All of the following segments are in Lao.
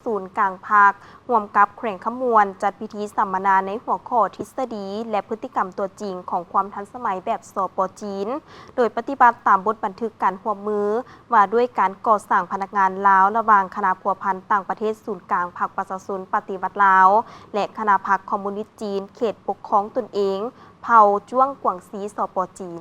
ສູນກາງພັກ ຮ່ວມກັບແຂວງຄຳມ່ວນ ຈັດພິທີສຳມະນາໃນຫົວຂໍ້ ທິດສະດີ ແລະ ພຶດຕິກຳຕົວຈິງຂອງຄວາມທັນສະໄໝແບບ ສປ ຈີນ ໂດຍປະຕິບັດຕາມບົດບັນທຶກການຮ່ວມມື ວ່າດ້ວຍການກໍ່ສ້າງພະນັກງານລາວ ລະຫວ່າງຄະນະພົວພັນຕ່າງປະເທດສູນກາງພັກປະຊາຊົນປະຕິວັດລາວ ແລະ ຄະນະພັກຄອມມູນິດຈີນ ເຂດປົກຄອງຕົນເອງ ເຜົ່າຈວງກວາງຊີ ສປ ຈີນ.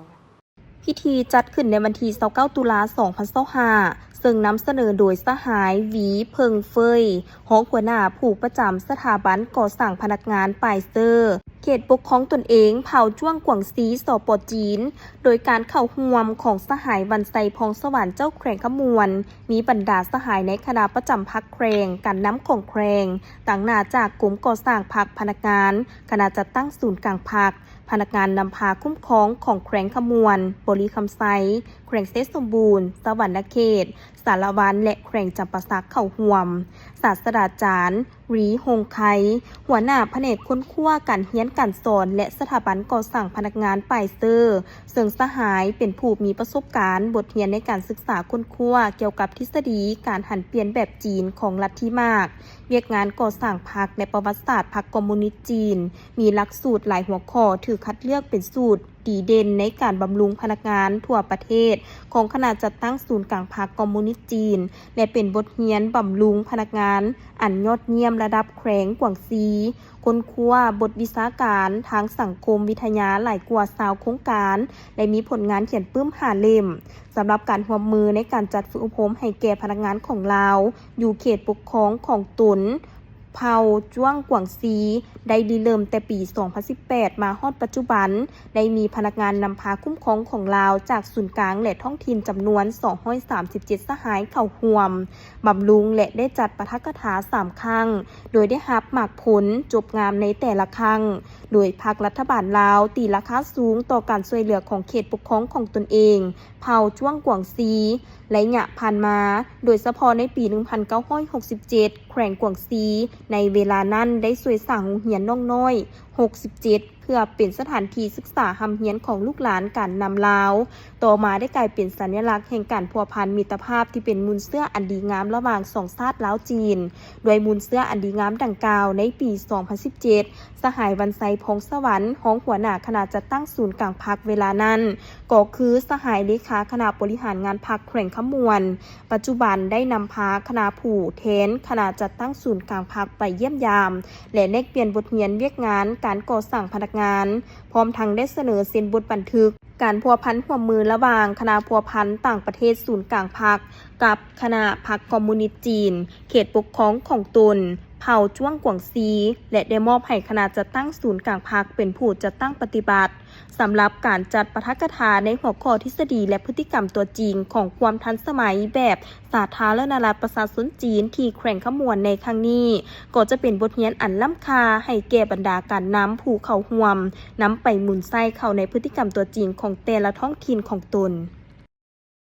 ພິທີຈັດຂຶ້ນໃນວັນທີຊາວເກົ້າ ຕຸລາ ສອງພັນຊາວຫ້າ ເຊິ່ງນຳສະເໜີໂດຍສະຫາຍ ຫວີ ເພິ່ງເຟີຍ ຮອງຫົວໜ້າຜູ້ປະຈຳສະຖາບັນກໍ່ສ້າງພະນັກງານປາຍເຊີ ເຂດປົກຄອງຕົນເອງເຜົ່າຈວງກວາງຊີ ສປ ຈີນ ໂດຍການເຂົ້າຮ່ວມຂອງສະຫາຍ ວັນໄຊ ພອງສະຫວັນ ເຈົ້າແຂວງຄຳມ່ວນ, ມີບັນດາສະຫາຍໃນຄະນະປະຈຳພັກແຂວງ, ການນຳຂອງແຂວງ, ຕາງໜ້າຈາກກົມກໍ່ສ້າງພັກ, ພະນັກງານ, ຄະນະຈັດຕັ້ງສູນກາງພັກ, ພະນັກງານນຳພາຄຸ້ມຄອງຂອງແຂວງຄຳມ່ວນ, ບໍລິຄຳໄຊ, ແຂວງໄຊສົມບູນ, ສະຫວັນນະເຂດ, ສາລະວັນ ແລະ ແຂວງຈຳປາສັກເຂົ້າຮ່ວມ. ສາດສະດາຈານ ຫວີ ຫົງໄຄ ຫົວໜ້າພະແນກຄົ້ນຄວ້າການຮຽນການສອນ ແລະ ສະຖາບັນກໍ່ສ້າງພະນັກງານປາຍເຊີ ເຊິ່ງສະຫາຍເປັນຜູ້ມີປະສົບການບົດຮຽນໃນການສຶກສາຄົ້ນຄວ້າກ່ຽວກັບທິດສະດີການຫັນປ່ຽນແບບຈີນຂອງລັດທິມາກ, ວຽກງານກໍ່ສ້າງພັກ ແລະ ປະຫວັດສາດພັກຄອມມູນິດຈີນ, ມີຫຼັກສູດຫຼາຍຫົວຂໍ້ຖືກຄັດເລືອກເປັນສູດ ດີເດັ່ນໃນການບຳລຸງພະນັກງານທົ່ວປະເທດຂອງຄະນະຈັດຕັ້ງສູນກາງພັກຄອມມູນິດຈີນ ແລະ ເປັນບົດຮຽນບຳລຸງພະນັກງານອັນຍອດຢ້ຽມລະດັບແຂວງກວາງຊີ, ຄົ້ນຄວ້າບົດວິຊາການທາງສັງຄົມວິທະຍາຫຼາຍກວ່າຊາວໂຄງການ ແລະ ມີຜົນງານຂຽນປຶ້ມຫ້າເຫຼັ້ມ. ສຳລັບການຮ່ວມມືໃນການຈັດຝຶກອົບຮົມໃຫ້ແກ່ພະນັກງານຂອງລາວ ຢູ່ເຂດປົກຄອງຂອງຕົນ ເຜົ່າຈວງກວາງຊີ ໄດ້ລິເລີ່ມແຕ່ປີສອງພັນສິບແປດ ມາຮອດປັດຈຸບັນ, ໄດ້ມີພະນັກງານນຳພາຄຸ້ມຄອງຂອງລາວຈາກສູນກາງ ແລະ ທ້ອງຖິ່ນຈຳນວນສອງຮ້ອຍສາມສິບເຈັດສະຫາຍເຂົ້າຮ່ວມ, ບຳລຸງ ແລະ ໄດ້ຈັດປາຖະກະຖາສາມຄັ້ງ, ໂດຍໄດ້ຮັບໝາກຜົນຈົບງາມໃນແຕ່ລະຄັ້ງ, ໂດຍພັກລັດຖະບານລາວຕີລາຄາສູງຕໍ່ການຊ່ວຍເຫຼືອຂອງເຂດປົກຄອງຂອງຕົນເອງ ເຜົ່າຈວງກວາງຊີ ໄລຍະຜ່ານມາ, ໂດຍສະເພາະໃນປີໜຶ່ງພັນເກົ້າຮ້ອຍຫົກສິບເຈັດ ແຂວງກວາງຊີໃນເວລານັ້ນໄດ້ຊ່ວຍສ້າງໂຮງຮຽນນ້ອງນ້ອຍຫົກສິບເຈັດ ເພື່ອເປັນສະຖານທີ່ສຶກສາຮ່ຳຮຽນຂອງລູກຫຼານການນຳລາວ, ຕໍ່ມາໄດ້ກາຍເປັນສັນຍະລັກແຫ່ງການພົວພັນມິດຕະພາບທີ່ເປັນມູນເຊື້ອອັນດີງາມລະຫວ່າງສອງຊາດລາວຈີນ. ດ້ວຍມູນເຊື້ອອັນດີງາມດັ່ງກ່າວ, ໃນປີສອງພັນສິບເຈັດ ສະຫາຍ ວັນໄຊ ພອງສະຫວັນ ຮອງຫົວໜ້າຄະນະຈັດຕັ້ງສູນກາງພັກເວລານັ້ນ ກໍຄືສະຫາຍເລຂາຄະນະບໍລິຫານງານພັກແຂວງຄຳມ່ວນ ປັດຈຸບັນໄດ້ນຳພາຄະນະຜູ້ແທນຄະນະຈັດຕັ້ງສູນກາງພັກໄປຢ້ຽມຢາມ ແລະ ແລກປ່ຽນບົດຮຽນວຽກງານການກໍ່ສ້າງພະນັກງານ, ພ້ອມທັງໄດ້ສະເໜີເຊັນບົດບັນທຶກການພົວພັນຮ່ວມມືລະຫວ່າງຄະນະພົວພັນຕ່າງປະເທດສູນກາງພັກ ກັບຄະນະພັກຄອມມູນິດຈີນ ເຂດປົກຄອງຂອງຕົນ ເຜົ່າຈວງກວາງຊີ ແລະ ໄດ້ມອບໃຫ້ຄະນະຈັດຕັ້ງສູນກາງພັກເປັນຜູ້ຈັດຕັ້ງປະຕິບັດ. ສຳລັບການຈັດປາຖະກະຖາໃນຫົວຂໍ້ທິດສະດີ ແລະ ພຶດຕິກຳຕົວຈິງຂອງຄວາມທັນສະໄໝແບບສາທາລະນະລັດປະຊາຊົນຈີນທີ່ແຂວງຄຳມ່ວນໃນຄັ້ງນີ້ ກໍຈະເປັນບົດຮຽນອັນລ້ຳຄ່າໃຫ້ແກ່ບັນດາການນຳຜູ້ເຂົ້າຮ່ວມ, ນຳໄປໝູນໃຊ້ເຂົ້າໃນພຶດຕິກຳຕົວຈິງຂອງແຕ່ລະທ້ອງຖິ່ນຂອງຕົນ.